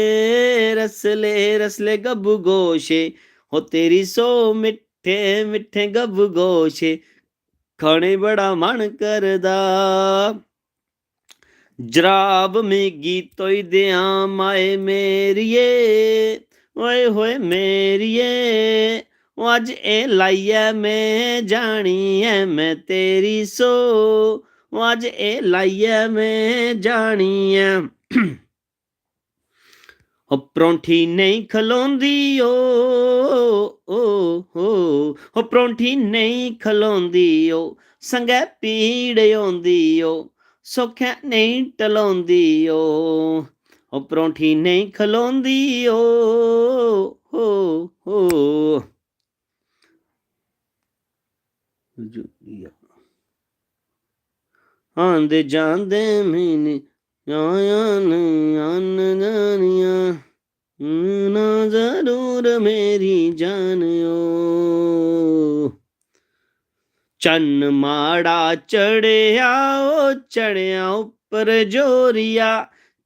रसले रसले गब्बू गोशे, हो तेरी सो मिट्ठे मिट्ठे गब्बू गोशे, खाने बड़ा मन करदा। जराब मिगी धोई देआं माए मेरिये, ओए होए मेरिये, ओ अज्ज एह् लाइयै में जानी ऐ में तेरी सो, ओ अज्ज एह् लाइयै में जानी ऐ। ओ परौंठी नेईं खलोंदी ओ, ओ, ओ, ओ परौंठी नेईं खलोंदी ओ, संगै पीड़ होंदी ओ, सौखै नेईं टलोंदी ओ, ओ परौंठी नेईं खलोंदी ओ, ओ, ओ। आंदे जांदे मिनी आया नहीं आन जानिया, ना जरूर मेरी जान ओ। चन्न माड़ा चढ़ेआ ओ चढ़ेआ उप्पर जोरिया,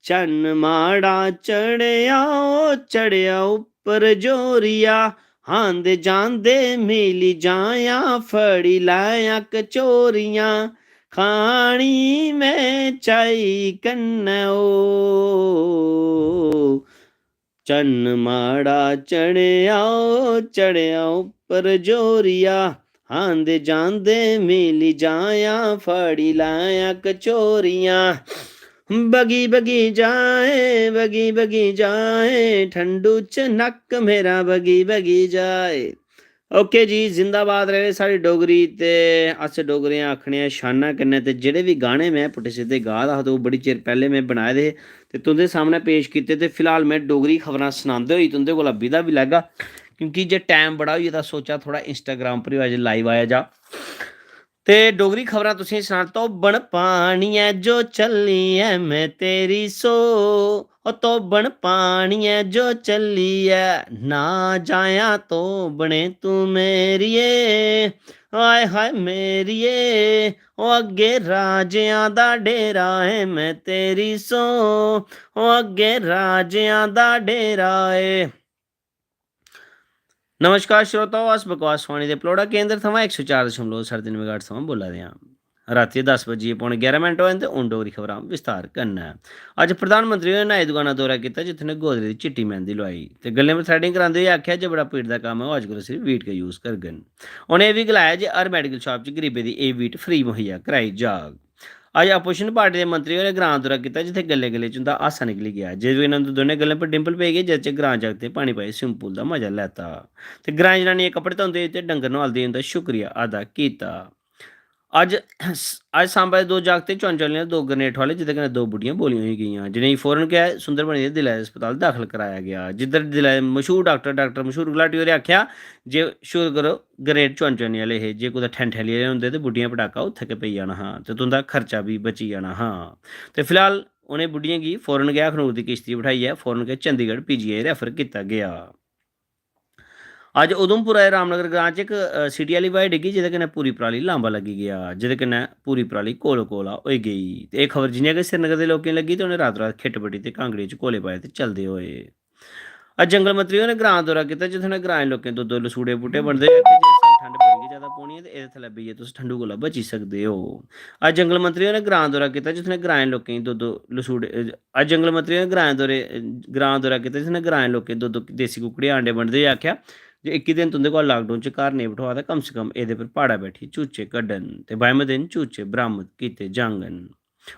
चन्न माड़ा चढ़ेआ, ओ चढ़ेआ उप्पर जोरिया, आंदे जांदे मिली जायां, फड़ी लैयां कचोरियां, खानी में चाही कन्नै ओ। चन्न माड़ा चढ़ेआ, ओ चढ़ेआ उप्पर जोरिया, आंदे जांदे मिली जायां, फड़ी लैयां कचोरियां। बगी बगी जाए, बगी बगी जाए, ठंडू च नक्क मेरा बगी बगी जाए। ओके जी, जिंदाबाद रहे साढ़ी डोगरी। ते अस डोगरे आखने आं शाना कन्नै। ते जेह्ड़े बी गाने में पुट्ठे सिद्धे गा दा हा, ते ओह् बड़ी चिर पैह्लें में बनाए दे हे, ते तुं'दे सामनै पेश कीते। ते फिलहाल में डोगरी खबरां सनांदे होई तुं'दे कोला विदा बी लैगा, क्योंकि जे टैम बड़ा होई गेदा, सोचा थोह्ड़ा Instagram पर बी अज्ज लाइव आया जा। ते डोगरी खबरां तुसेंगी सनां। धोबन पानी ऐ जो चली ऐ में तेरी सो, ओ धोबन पानी ऐ जो चली ऐ, ना जायां धोबने तू मेरिये, हाय हाय मेरिये, ओ अग्गे राजेआं दा डेरा ऐ में तेरी सो, ओ अग्गे राजेआं दा डेरा ऐ। नमस्कार श्रोताओ, अस बकवास सुआनी दे पलौड़ा केंद्र थमां इक सौ चार दशमलव साढ़े तिन्न मेगाहर्ट्ज थमां बोल्ला दे आं। रातीं दस बजियै पौने ग्यारह मिंट होए न ते हून डोगरी खबरां विस्तार कन्नै। अज्ज प्रधानमंत्री होरें नाई दी दुकाना दा दौरा कीता, जित्थै उ'नें गोदरेज दी चिट्टी मेहंदी लोआई ते गल्लें पर threading करांदे होई आखेआ जे बड़ा पीड़दा कम्म ऐ, ओह् अज्जकल सिर्फ वीट गै use करङन। उ'नें एह् बी गलाया जे हर medical shop च गरीबें दी एह् वीट free मुहैया कराई जाग। अज्ज opposition party दे मंत्री होरें ग्रां दा दौरा कीता, जित्थै गल्लें-गल्लें च उं'दा हासा निकली गेआ, जेह्दे कन्नै उं'दे दौनें गल्लें पर dimple पेई गेई, जेह्दे च ग्रां जागतें पानी पाइयै swimming pool दा मजा लैता ते ग्रांई जनानियें कपड़े धोंदे ते डंगर नुहालदे उं'दा शुक्रिया अदा कीता। अज्ज, अज्ज सांबा दे दो जागत ते चौंचल आह्ले दो grenade ठुआले, जेह्दे कन्नै दो बुड्ढियां बोलियां होई गेइयां, जि'नेंगी फौरन गै सुंदरबनी दे दिलै दे अस्पताल दाखल कराया गेआ, जिद्धर दिलै दे मशहूर डाक्टर, डाक्टर मशहूर गलाटी होरें आखेआ जे शुक्र करो grenade चुआन चुआने आह्ले हे, जे कुतै ठैंठे आह्ले होंदे ते बुड्ढियां पटाका उत्थै गै पेई जाना हा ते तुं'दा खर्चा बी बची जाना हा। ते फिलहाल उ'नें बुड्ढियें गी फौरन गै अखनूर दी किश्ती बठाइयै फौरन गै Chandigarh P G I refer कीता गेआ। अज्ज उधमपुर दे रामनगर ग्रां च इक, अ, सीटी आह्ली ब्हाई डिग्गी, जेह्दे कन्नै पूरी पराली लांबा लग्गी गेआ, जेह्दे कन्नै पूरी पराली कोल कोला होई गेई। ते एह् खबर जि'यां गै श्रीनगर दे लोकें गी लग्गी ते उ'नें रात-रात खिट्ट बड्ढी ते कांगड़ियें च कोले पाए ते चलदे होए। अज्ज जंगल मंत्री होरें ग्रां दा दौरा कीता, जित्थै उ'नें ग्राएं लोकें दो-दो लसूड़े बूह्टे बंडदे होई आखेआ जे इस साल ठंड बड़ी गै जैदा पौनी ऐ ते एह्दे थल्लै बेहियै तुस ठंडू कोला बची सकदे ओ। अज्ज जंगल मंत्री होरें ग्रां दा दौरा कीता, जित्थै उ'नें ग्राएं लोकें गी दो-दो लसूड़े, अज्ज जंगल मंत्री होरें ग्राएं दौरे, ग्रां दा दौरा कीता, जित्थै उ'नें ग्राएं लोकें दो-दो देसी कुक्कड़ियां अंडे बंडदे होई आखेआ जे इक्की दिन तुं'दे कोला lockdown च घर नेईं बठोआ तां कम से कम एह्दे पर प्हाड़ा बैठियै चूचे कड्ढन ते बाहिमें दिन चूचे बरामद कीते जाङन।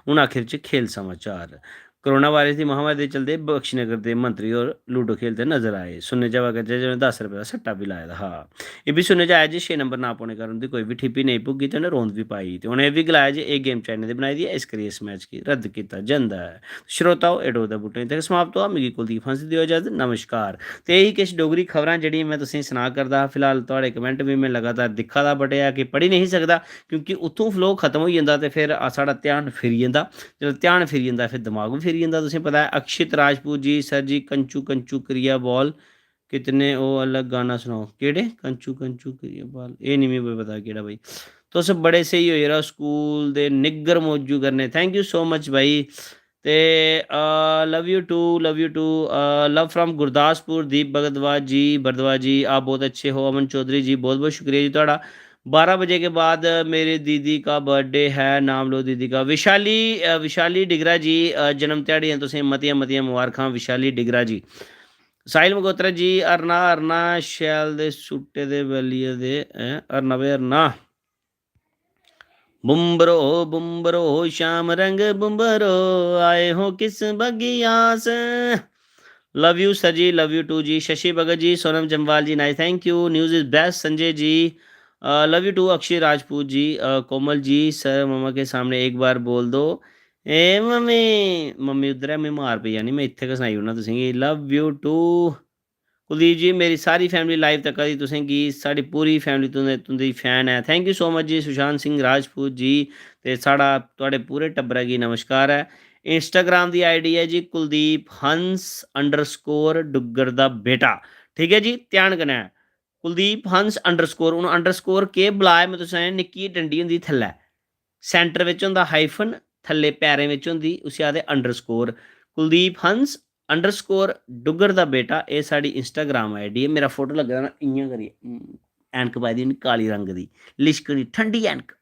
हून आखिर च खेल समाचार। कोरोना वायरस दी महामारी दे चलदे बख्शीनगर दे मंत्री होर लूडो खेलदे नजर आए। सुनने च आवा करदा जे उ'नें दस रपेऽ दा सट्टा बी लाए दा हा। एह् बी सुनने च आया जे छे नंबर ना पौने कारण उं'दी कोई बी ठिप्पी नेईं भुग्गी ते उ'नें रौंद बी पाई। ते उ'नें एह् बी गलाया जे एह् game China दी बनाई दी ऐ, इस करियै इस match गी रद्द कीता जंदा ऐ। श्रोताओ, एह् डोगरी दा बूटा इत्थै गै समाप्त होआ। मिगी कुलदीप हंस देओ इजाजत। नमस्कार। ते एही किश डोगरी खबरां जेह्ड़ियां में तुसेंगी सनाऽ करदा हा। फिलहाल थुआढ़े comment बी में लगातार दिक्खा दा, but एह् ऐ कि पढ़ी नेईं सकदा, क्योंकि उत्थूं flow खत्म होई जंदा ते फिर, आ, साढ़ा ध्यान फिरी जंदा। जिसलै ध्यान फिरी जंदा, फिर दमाग बी फिरी जंदा। तुसेंगी पता ऐ, अक्षित राजपूत जी, "सर जी, कंचू कंचू करिया ball कितने, ओह् आह्ला गाना सनाओ।" केह्ड़े? कंचू कंचू करिया ball, एह् निं मिगी पता केह्ड़ा भाई। तुस बड़े स्हेई ओ यरा, स्कूल दे निग्गर मौजू करने। Thank you so much भाई। ते, अ, love you too, love you too, a, love from Gurdaspur, दीप भगतवाज जी, भरद्वाज जी, आप बहुत अच्छे हो। अमन चौधरी जी, बहुत बहुत शुक्रिया जी थुआढ़ा। बारह बजे के बाद मेरी दीदी का birthday है, नाम लो दीदी का। विशाली, अ, विशाली डिगरा जी, अ, जन्म ध्याड़ी दियां तुसें मतियां मतियां मुबारखां विशाली डिगरा जी। साहिल मगोत्रा जी, हरना हरना शैल दे सूटे दे बलिये दे, हैं, हरना भाई हरना। बुम्बरो बुम्बरो श्याम रंग बुम्बरो, आए हो किस बगिया से। Love you sir जी, love you too जी। Shashi Bhagat ji, Sonam Jamwal ji, nice, thank you, news is best Sanjay ji. Uh, love you too Akshay Rajput ji. Uh, Komal ji, sir मम्मा के सामने एक बार बोल दो, ए मम्मी। मम्मी उद्धर ऐ, में मार पेई जानी, में इत्थै गै सनाई ओड़ना तुसेंगी। Love you too। कुलदीप जी, मेरी सारी family live तक्का दी तुसेंगी, साढ़ी पूरी family तुं'दे, तुं'दी fan ऐ। Thank you so much जी, सुशांत सिंह राजपूत जी, ते साढ़ा, थुआढ़े पूरे टब्बरै गी नमस्कार ऐ। Instagram दी ID ऐ जी कुलदीप हंस underscore डुग्गर दा बेटा, ठीक ऐ जी, ध्यान कन्नै। कुलदीप हंस underscore, हून underscore केह् बला ऐ, में तुसें सनाया, निक्की डंडी होंदी थल्लै, centre बिच होंदा hyphen, थल्लै पैरें बिच होंदी, उसी आखदे underscore। कुलदीप हंस underscore डुग्गर दा बेटा, एह् साढ़ी Instagram ID ऐ। मेरा फोटो लग्गे दा ना इ'यां करियै, हम्म, ऐनक पाई दी उ'नें काली रंग दी, लिशकनी ठंडी ऐनक।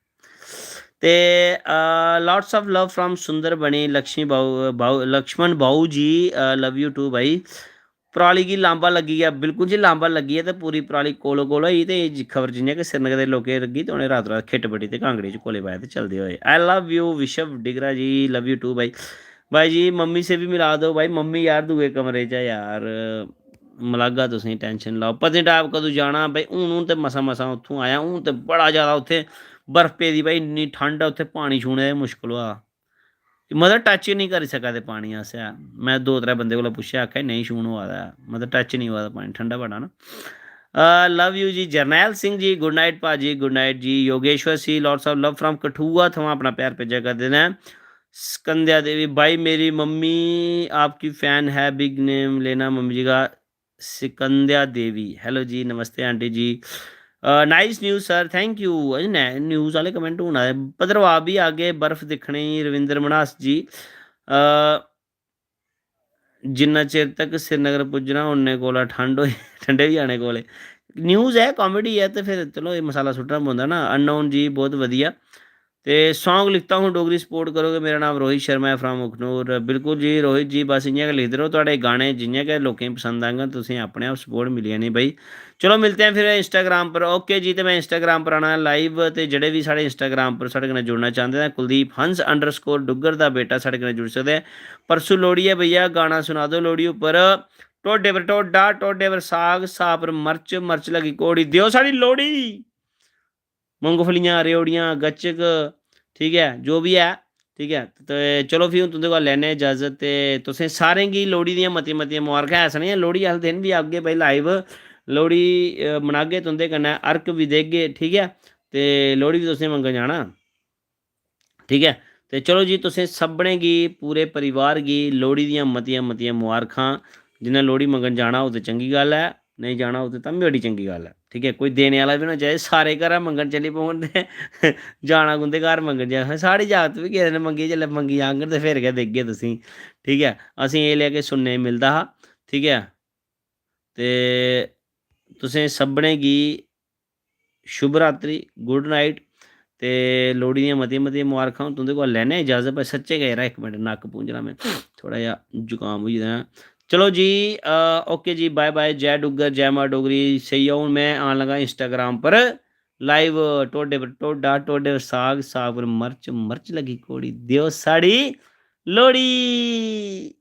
ते, अ, lots of love from सुंदर बनी लक्ष्मी बाऊ, बाऊ, लक्ष्मण बाऊ जी, अ, love you too भाई। पराली गी लांबा लग्गी गेआ, बिल्कुल जी लांबा लग्गी गेआ, ते पूरी पराली कोलो कोल होई, ते एह् जि-, खबर जि'यां कि श्रीनगर दे लोकें गी लग्गी, ते उ'नें रात रात खिट्ट बड्ढी ते कांगड़ी च कोले पाए ते चलदे होए। I love you विशव डिगरा जी, love you too भाई। भाई जी, मम्मी से भी मिला दो भाई, मम्मी यार दूए कमरे च ऐ यार, मलागा तुसेंगी, tension लाओ। पत्नीटाप कदूं जाना भाई? हून, हून ते मसां मसां उत्थूं आया, हून ते बड़ा ज्यादा उत्थें बर्फ पेदी भाई, इन्नी ठंड ऐ उत्थें, पानी छूने दा मुश्कल होआ। मतलब touch निं करी सका दे पानी अस, ऐ। में दो त्रै बंदे कोला पुच्छेआ, आखेआ नेईं छून होआ दा ऐ, मतलब touch निं होआ दा पानी, ठंडा बड़ा ना। अ, love you जी, जरनैल सिंह जी, good night भाजी, good night जी। योगेश्वर सी, lots of love from Kathua थमां अपना प्यार भेजा करदे न। स्कंध्या देवी, भाई मेरी मम्मी आपकी fan है, big name लेना मम्मी जी का। सिकंध्या देवी, hello ji, namaste aunty ji. A, nice news sir, thank you। अरे, नै-, news आह्ले comment हून आए। भद्रवाह बी आगे बर्फ दिक्खने गी, रविंद्र मन्हास जी। अ, जिन्ना चिर तक श्रीनगर पुज्जना, उन्ने कोला ठंड होई, ठंडे होई जाने कोले। News ऐ, comedy ऐ, ते फिर चलो, एह् मसाला सुट्टना पौंदा ना। Unknown जी, बहुत वधिया। ते song लिखता हूँ डोगरी support करोगे। मेरा नाम रोहित शर्मा है from अखनूर। बिल्कुल जी रोहित जी, बस इ'यां गै लिखदे र'वो। थुआढ़े गाने जि'यां गै लोकें गी पसंद आङन, तुसें गी अपने आप support मिली जानी भाई। चलो मिलते हैं फिर Instagram पर। OK जी, ते में Instagram पर आना live, ते जेह्ड़े बी साढ़े Instagram पर साढ़े कन्नै जुड़ना चांह्दे तां कुलदीप हंस underscore डुग्गर दा बेटा साढ़े कन्नै जुड़ी सकदे। परसों लोह्ड़ी ऐ भैया, गाना सुना दो लोह्ड़ी उप्पर। ढोडे पर ढोडा, ढोडे पर साग, साग पर मर्च, मर्च लगी घोड़ी, देओ साढ़ी लोह्ड़ी। मुंगफलियां, रेओड़ियां, गच्चक, ठीक ऐ, जो बी ऐ, ठीक ऐ। ते चलो फ्ही हून तुं'दे कोला लैने आं इजाजत, ते तुसें सारें गी लोह्ड़ी दियां मतियां मतियां मबारखां। ऐसा निं ऐ, लोह्ड़ी आह्ले दिन बी आगे भाई live, लोह्ड़ी, अ, मनागे तुं'दे कन्नै, अर्क बी देगे, ठीक ऐ, ते लोह्ड़ी बी तुसें मंगन जाना, ठीक ऐ। ते चलो जी, तुसें सभनें गी, पूरे परिवार गी लोह्ड़ी दियां मतियां मतियां मबारखां। जिन्नै लोह्ड़ी मंगन जाना होग ते चंगी गल्ल ऐ, नेईं जाना होग ते तां बी बड़ी चंगी गल्ल ऐ, ठीक ऐ। कोई देने आह्ला बी होना चाहिदा, सारे घरा मंगन चली पौन ते जाना कुं'दे घर मंगन जाना? साढ़े जागत बी गेदे न मंगी, जेल्लै मंगी आङन ते फिर गै देगे तुसेंगी, ठीक ऐ। असेंगी एह् लेआ किश सुनने गी मिलदा हा, ठीक ऐ। ते तुसें सभनें गी शुभ रात्रि, good night, ते लोह्ड़ी दियां मतियां मतियां मबारखां। हून तुं'दे कोला लैने आं इजाजत, पर सच्चें गै यरा इक मिंट नक्क पूंझना में, थोह्ड़ा जेहा जुकाम होई गेदा ऐ। चलो जी, अ, OK जी, bye bye, जै डुग्गर, जै मां डोगरी। सेही ऐ, हून में आन लगा Instagram पर live, ढोडे पर ढोडा, ढोडे पर साग, साग पर मर्च, मर्च लगी घोड़ी, देओ साढ़ी लोह्ड़ी।